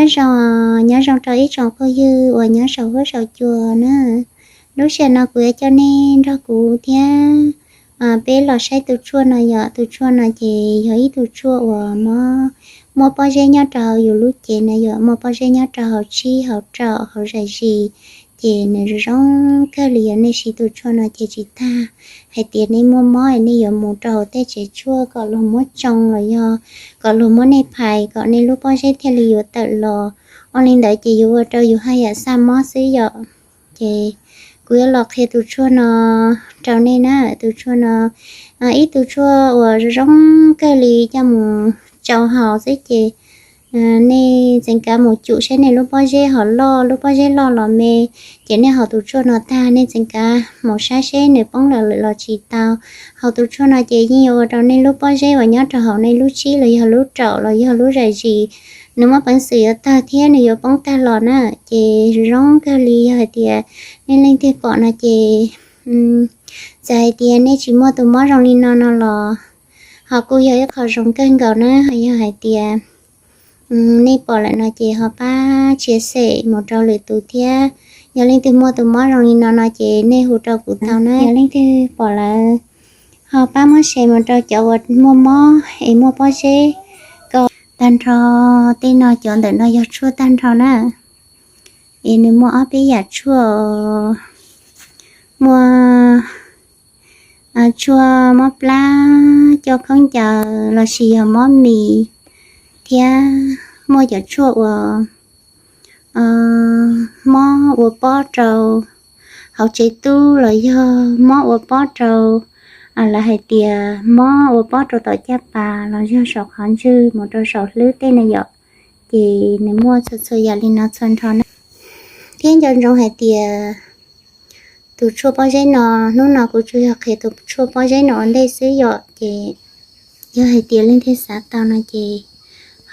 Nyob zoo, nyob zoo rau ib tsoom phooj ywg uas nyob saum huab saum cua na. Lub sij hawm no kuv yuav coj nej nrog kuv thiab peb los saib tus tshuaj no yom. Tus tshuaj no ces yog ib tug tshuaj uas muaj pob zeb nyob rau hauv yus lub cev na yom, muaj pob zeb nyob rau hauv tsib hauv raum hauv zais zis. Ces nws zoo zoo kawg li, yog nej siv tus tshuaj no ces tsis tas hais tias nej muaj mob nej yuav mus rau hauv tej tsev tshuaj kom luag muab tsoo los yog kom luag muab nej phais kom nej lub pob zeb thiaj li yuav tawm los. Ua li ntawd ces yuav ua rau yus haj yam xaj mob xwb yom. Ces kuv yuav los qhia tus tshuaj no rau nej na. Tus tshuaj no ib tug tshuaj uas zoo zoo kawg li, coj mus tsau haus xwb ces nej txeev kav mus cum saib nej lub pob zeb ho loj, lub pob zeb loj los me, ces nej haus tus tshuaj no tag nej txeev kav mus saib seb nws poob lawm los tsis tau. Haus tus tshuaj no ces yeej yuav ua rau nej lub pob zeb uas nyob rau hauv nej lub tsib los yog lub raum los yog lub zais zis, nws muaj peev xwm yuav tawg thiab nws yuav poob tag los na. Ces zoo zoo kawg li, yog hais tias nej leej twg pom no ces txawm hais tias nej tsis muaj tus mob zoo li no no los ho kuj yog ib qho zoo kawg nkaus na. Ho yog hais tias nej pom lawm no ces ho pab share mus rau lwm tus thiab. Yog leej twg muaj tus mob zoo li no no ces nej hu rau kuv tau na. Yog leej twg pom lawm ho pab muab share mus rau cov uas muaj mob es muaj pob zeb kom tag nrho. Tej no cov ntawm no yog tshuaj tag nrho na. Es nws muaj ob peb yam tshuaj, muaj tshuaj mob plab coj khaub ncaws los sis yog mob mis, thiab muaj cov tshuaj uas mob ua pob rau hauv tsev tub los yog mob ua pob rau, lawv hais tias mob ua pob rau tom caj pas los yog saum qhov ntswg mus rau saum hlwb tej na yom. Ces nws muaj txhua txhua yam li no txhua nrho na. Thiab nco ntsoov hais tias tus tshuaj pob zeb no, hnub no kuv tsuas yog qhia tus tshuaj pob zeb no ua ntej xwb yom. Ces yog hais tias leej twg xav tau no ces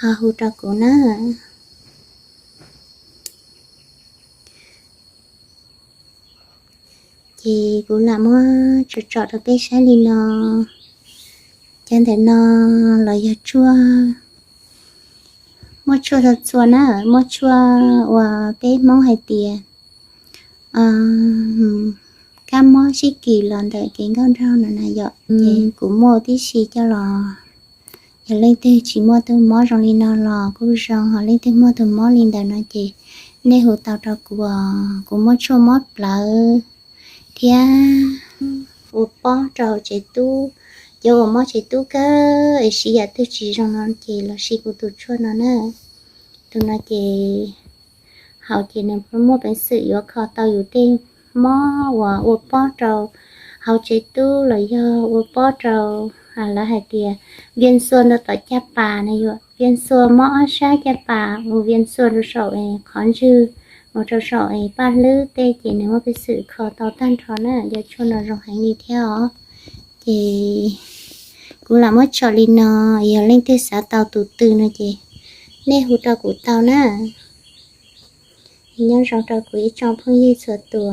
ho hu rau kuv na. Ces kuv lam muab tsom tsom rau peb saib li no. Cov ntawm no los yog tshuaj, muaj tshuaj txhua txhua na, muaj tshuaj uas peb Hmoob hais tias kab mob sib kis los ntawm kev nkauj nraug no na yom. Ces kuv muaj tib si coj los, yog leej twg tsis muaj tus mob zoo li no los kuj zoo, ho leej twg muaj tus mob li ntawd no ces nej hu tau rau kuv, kuv muab tshuaj mob plawv thiab ua pob rau tsev tub. Cov uas mob tsev tub kawg es siv yam twg tsis zoo no ces los siv kuv tus tshuaj no na. Tus no ces haus ces nws muaj peev xwm yuav kho tau yus tej mob uas ua pob rau hauv tsev tub los yog ua pob rau, lawv hais tias vias xuas ntawm tom caj pas na yom, vias xuas mob ob sab caj pas, mus vias xuas rau saum es qhov ntswg, mus rau saum es paj hlwb tej ces nws muaj peev xwm kho tau tag nrho na. Cov tshuaj no zoo heev li thiab os. Ces kuv lam muab tsom li no, yog leej twg xav tau tus twg no ces nej hu rau kuv tau na. Nyob zoo rau kuv ib tsoom phooj ywg txhua tus.